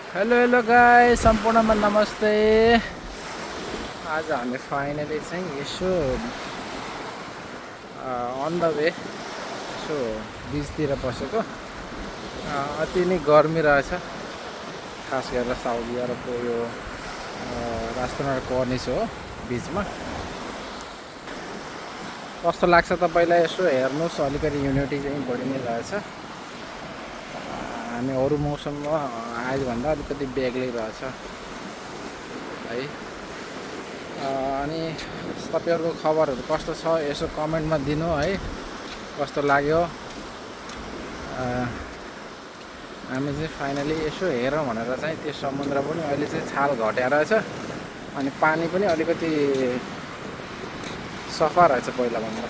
Hello hello guys, सम्पूर्णमा नमस्ते। आज हामी फाइनली चाहिँ यसो अन द वे यसो बिचतिर बसेको। अति नै गर्मी रहेछ, खास गरेर साउदी अरबको यो राजकुमार कर्निस हो बिचमा। कस्तो लाग्छ तपाईँलाई यसो हेर्नुहोस्, अलिकति युनिटी चाहिँ बढी नै रहेछ। हामी अरू मौसममा आजभन्दा अलिकति बेग्लै रहेछ है। अनि तपाईँहरूको खबरहरू कस्तो छ यसो कमेन्टमा दिनु है, कस्तो लाग्यो। हामी चाहिँ फाइनली यसो हेरौँ भनेर चाहिँ त्यो समुद्र पनि अहिले चाहिँ छाल घट्या रहेछ, अनि पानी पनि अलिकति सफा रहेछ पहिलाभन्दा।